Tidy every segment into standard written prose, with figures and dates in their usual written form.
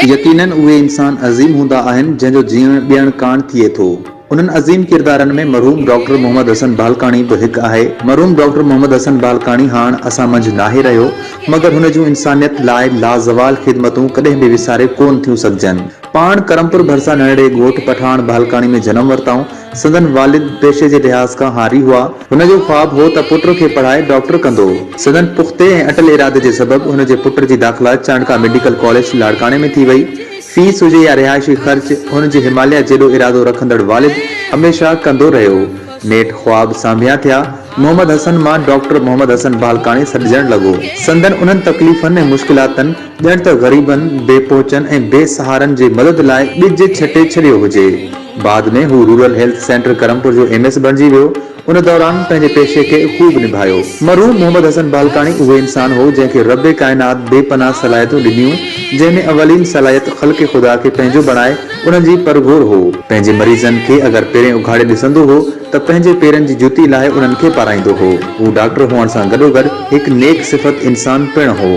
يقينن اهي انسان عظيم هوندا آهن جنهن جو جيئڻ ڏيڻ ڪاڻ ٿئي ٿو. انهن عظيم ڪردارن ۾ مرحوم ڊاڪٽر محمد حسن بالڪاڻي به هڪ آهي. مرحوم ڊاڪٽر محمد حسن بالڪاڻي هاڻ اسان منجهه ناهي رهيو مگر هن جون انسانيت لاء لازوال خدمتون ڪڏهن به وساري ڪونه ٿيون سگهجن. پاڻ ڪرمپور ڀرسان ننڍڙي ڳوٺ پٺاڻ بالڪاڻي ۾ جنم ورتائون. سندن والد پيشي جي لحاظ کان هاري هئا. هن جو خواب هو ته پٽ کي پڙهائي ڊاڪٽر ڪندو. سندن پختي ۽ اٽل ارادي جي سبب هن جي پٽ جي داخلا چانڊڪا ميڊيڪل ڪاليج لاڙڪاڻي ۾ ٿي وئي. فيس هجي يا رهائشي خرچ، هن جي هماليه جيڏو ارادو رکندڙ والد هميشه ڪندو رهيو. نيٺ خواب سانڀيان ٿيا. محمد حسن مان ڊاڪٽر محمد حسن بالڪاڻي سڏجڻ لڳو. سندن انهن تڪليفن ۽ مشڪلاتن ڄڻ ته غريبن، بي پهچن ۽ بي سهارن جي مدد لاء ٻج ڇٽي ڇڏيو هجي. بعد ۾ هو رورل هيلٿ سينٽر ڪرمپور جو ايم ايس بڻجي ويو. ان دوران پنهنجي پيشي کي خوب نڀايو. مرحوم محمد حسن بالڪاڻي اهو انسان هو جنهن کي رب ڪائنات بي پناهه صلاحيتون ڏنيون، جنهن ۾ اولين صلاحيت خلق خدا کي پنهنجو بڻائي انهن جي پرگهور هو. پنهنجي مريضن کي اگر پيرين اگهاڙي ڏسندو هو ته پنهنجي پيرن جي جتي لاهي انهن کي پارائيندو هو. هو ڊاڪٽر هئڻ سان گڏوگڏ هڪ نيڪ صفت انسان پڻ هو.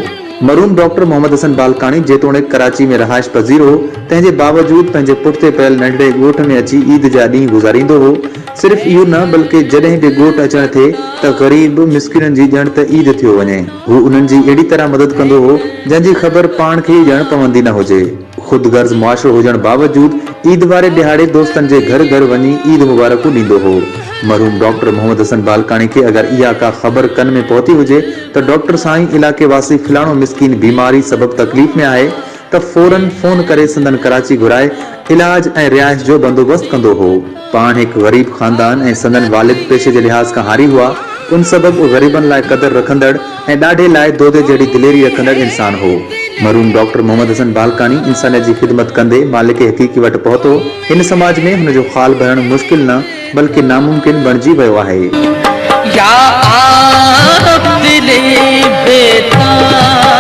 مرحوم ڊاڪٽر محمد حسن بالڪاڻي جيتوڻيڪ ڪراچي ۾ رهائش پذير هو، تنهن جي باوجود پنهنجي پٺتي پيل ننڍڙي ڳوٺ ۾ اچي عيد جا ڏينهن گذاريندو هو. صرف اهو نه بلڪه جڏهن به ڳوٺ اچڻ ٿئي ته غريب مسڪينن جي ڄڻ ته عيد ٿيو وڃي. هو انهن جي اهڙي طرح مدد ڪندو هو، جنهن جي خبر پاڻ کي ئي ڄڻ پوندي نه هجي. خود غرض معاشرو هجڻ باوجود عيد واري ڏهاڙي دوستن جي گهر گهر وڃي عيد مبارڪون ڏيندو هو. مرحوم ڊاڪٽر محمد حسن بالڪاڻي کي اگر اها ڪا خبر ڪن ۾ پهتي هجي ته ڊاڪٽر سائين علائقي واسي فلاڻو مسڪين بيماري سبب تڪليف ۾ آهي ته فورن فون ڪري سندن ڪراچي گهرائي علاج ۽ رهائش جو بندوبست ڪندو هو. پاڻ هڪ غريب خاندان ۽ سندن والد پيشي جي لحاظ کان هاري هئا، ان سبب غريبن لاء قدر رکندڙ ۽ ڏاڍي لاء دودي جهڙي دليري رکندڙ انسان هو. مرحوم ڊاڪٽر محمد حسن بالڪاڻي انسانيت جي خدمت ڪندي مالڪ حقيقي وٽ پهتو. هن سماج ۾ هن جو خال ڀرڻ مشڪل نه بلڪه ناممڪن بڻجي ويو آهي. يا آب دلي بيتاب.